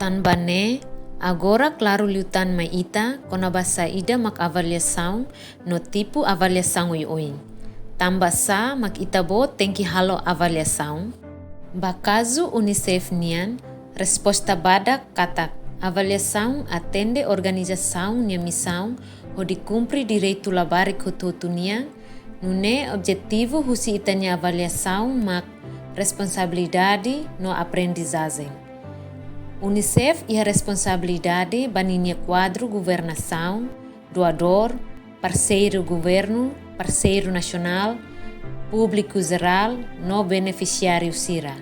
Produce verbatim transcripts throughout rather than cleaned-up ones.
Tanba ne'e, agora klaru liután mai ita kona-ba saida mak avaliasaun no tipu avaliasaun oioin. Tanba sá mak ita-boot tenke halo avaliasaun? Ba kazu UNICEF nian, resposta badak katak avaliasaun atende organizasaun nia misaun hodi kumpre direitu labarik hotu-hotu nian, nune'e objetivu husi ita-nia avaliasaun mak responsabilidade no aprendizajen. UNICEF iha responsabilidade ba ninia kuadru governasaun, doadór, parseiru governu, parseiru nasionál, públiku jerál no benefisiáriu sira.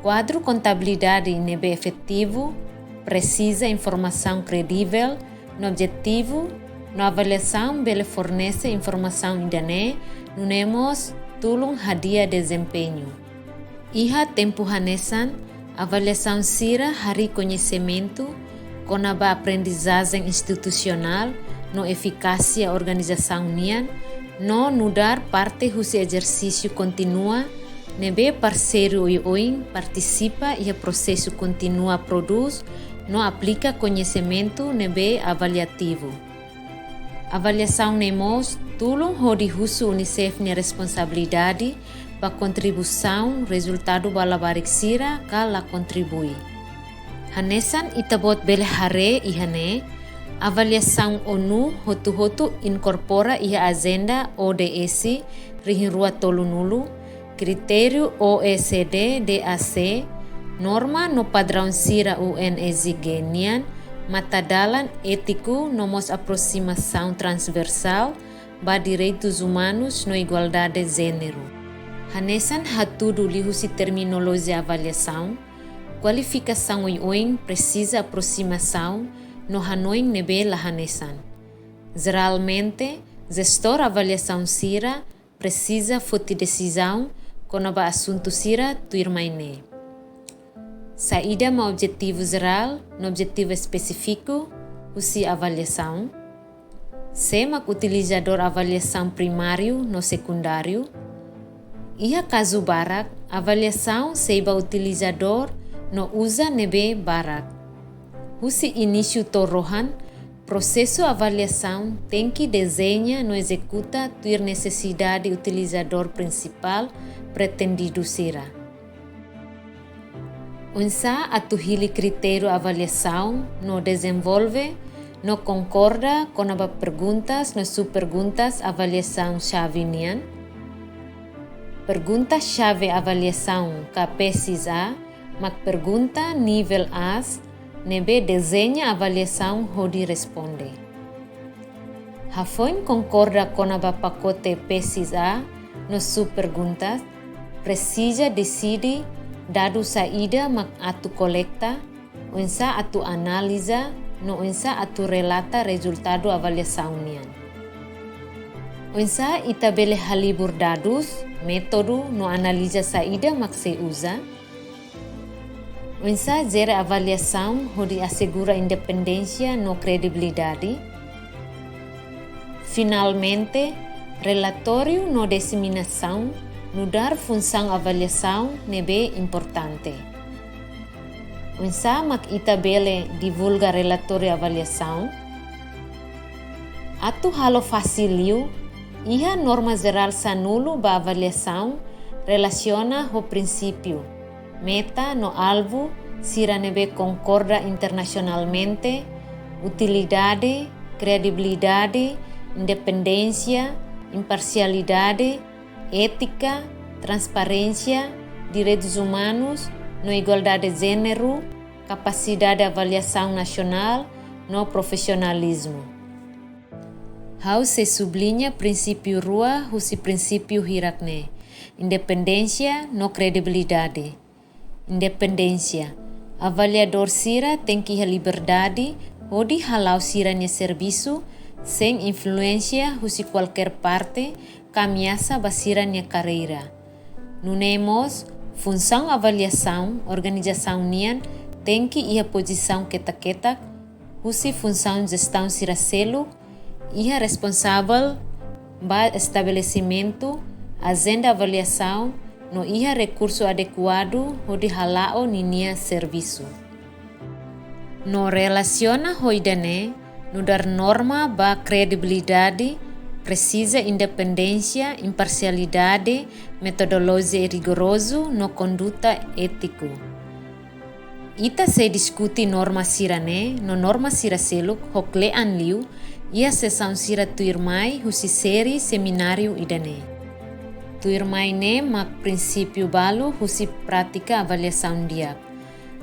Kuadru kontabilidade ne'ebé efetivu, presiza informasaun kredivel no objetivu, no avaliasaun bele fornese informasaun ida-ne'e, nune'e mós tulun hadi'a dezempeñu. Iha tempu hanesan, avaliasaun sira harii koñesimentu kona-ba aprendizajen institusionál no efikásia organizasaun nian, no nu'udar parte husi ezersísiu kontínua ne'ebé parseiru oioin partisipa iha prosesu kontínua prodús no aplika koñesimentu ne'ebé avaliativu. Avaliasaun ne'e mós tulun hodi husu UNICEF nia responsabilidade ba kontribuisaun rezultadu ba labarik sira ka la kontribui. Hanesan ita-boot bele haree iha ne'e, avaliasaun ONU hotu-hotu inkorpora iha ajenda O D S rihun rua tolunulu, kritériu O E C D D A C, norma no padraun sira U N S D G nian, matadalan étiku no mós aprosimasaun transversál ba direitus umanus no igualdade jéneru. Hanesan hatudu liuhusi terminolojia avaliasaun, kualifikasaun oioin presiza aprosimasaun no hanoin ne'ebé la hanesan. Jeralmente, jestór avaliasaun sira presiza foti desizaun kona-ba asuntu sira tuirmai ne'e. Saida mak objetivu jerál no objetivu espesífiku husi avaliasaun? Sé mak utilizadór avaliasaun primáriu no sekundáriu? Iha kazu barak, avaliasaun sei ba utilizadór no uza ne'ebé barak. Husi inísiu to'o rohan, prosesu avaliasaun tenke dezeña no ezekuta tuir nesesidade utilizadór prinsipál pretendidu sira. Oinsá atu hili kritériu avaliasaun no dezenvolve no konkorda kona-ba perguntas no subperguntas avaliasaun xave nian? Pergunta xave avaliasaun ka P S I S A mak pergunta nivel aas ne'ebé dezeña avaliasaun hodi responde. Hafoin konkorda kona-ba pakote P S I S A no subperguntas, presiza deside dadus saida mak atu kolekta, oinsá atu analiza, no oinsá atu relata rezultadu avaliasaun nian. Oinsá ita bele halibur dadus, métodu no analiza saida mak sei uza? Oinsá jere avaliasaun hodi asegura independénsia no kredibilidade? Finalmente, relatóriu no diseminasaun nu'udar funsaun avaliasaun ne'ebé importante. Oinsá mak ita bele divulga relatóriu avaliasaun? Atu halo fasil liu, iha norma jerál sanulu ba avaliasaun relasiona ho prinsípiu, meta no alvu sira ne'ebé konkorda internasionalmente, utilidade, kredibilidade, independénsia, imparsialidade, étika, transparénsia, direitus umanus no igualdade jéneru, kapasidade avaliasaun nasionál no profisionalizmu. Ha'u sei subliña prinsípiu rua husi prinsípiu hirak-ne'e: independénsia no kredibilidade. Independénsia. Avaliadór sira tenke iha liberdade hodi hala'o sira-nia servisu sein influénsia husi kualkér parte ka ameasa ba sira-nia karreira. Nune'e mós, funsaun avaliasaun organizasaun nian tenke iha pozisaun ketak-ketak husi funsaun jestaun sira seluk, iha responsavel ba estabelesimentu, ajenda avaliasaun no iha rekursu adekuadu hodi hala'o ninia servisu. No relasiona ho ida-ne'e, nu'udar norma ba kredibilidade, presiza independénsia, imparsialidade, metodolojia rigorozu no konduta étiku. Ita sei diskute norma sira-ne'e no norma sira seluk ho kle'an liu iha sesaun sira tuirmai husi série semináriu ida-ne'e. Tuirmai ne'e mak prinsípiu balu husi prátika avaliasaun di'ak: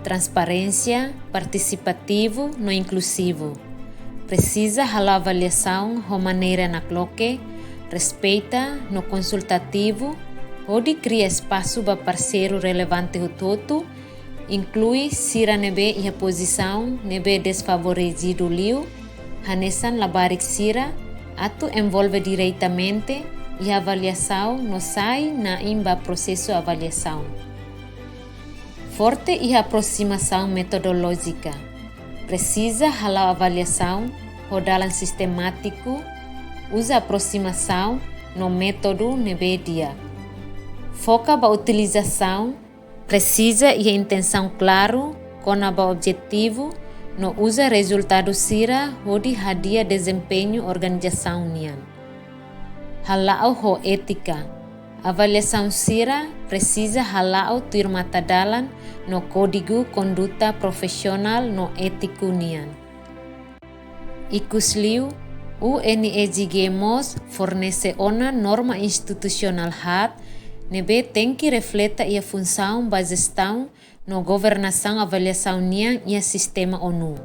transparénsia, partisipativu no inkluzivu. Presiza hala'o avaliasaun ho maneira nakloke, respeita no konsultativu, hodi kria espasu ba parseiru relevante hotu-hotu, inklui sira ne'ebé iha pozisaun ne'ebé desfavoresidu liu, hanesan labarik sira, atu envolve diretamente iha avaliasaun no sai na'in ba prosesu avaliasaun. Forte iha aprosimasaun metodolójika. Presiza hala'o avaliasaun ho dalan sistemátiku, uza aprosimasaun no métodu ne'ebé di'ak. Foka ba utilizasaun, presiza iha intensaun klaru kona-ba objetivu no uza rezultadu sira hodi hadi'a dezempeñu organizasaun nian. Hala'o ho étika. Avaliasaun sira presiza hala'o tuir matadalan no kódigu konduta profisionál no étiku nian. Ikusliu, U N E G mós fornese ona norma institusionál haat ne'ebé tenke refleta iha funsaun ba jestaun no governasaun avaliasaun nian iha sistema ONU.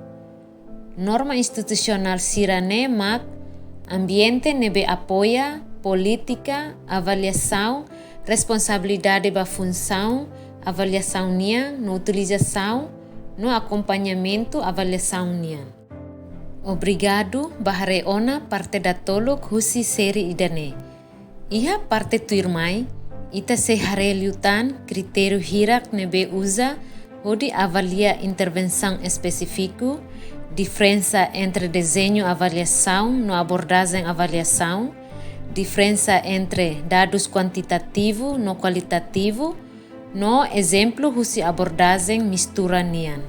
Norma institusionál sira-ne'e mak ambiente ne'ebé apoia polítika avaliasaun, responsabilidade ba funsaun avaliasaun nian no utilizasaun no akompañamentu avaliasaun nian. Obrigadu ba haree ona parte datoluk husi série ida-ne'e. Iha parte tuirmai, ita sei haree liután kritériu hirak ne'ebé uza hodi avalia intervensaun espesífiku, diferensa entre dezeñu avaliasaun no abordajen avaliasaun, diferensa entre dadus kuantitativu no kualitativu, no ezemplu husi abordajen mistura nian.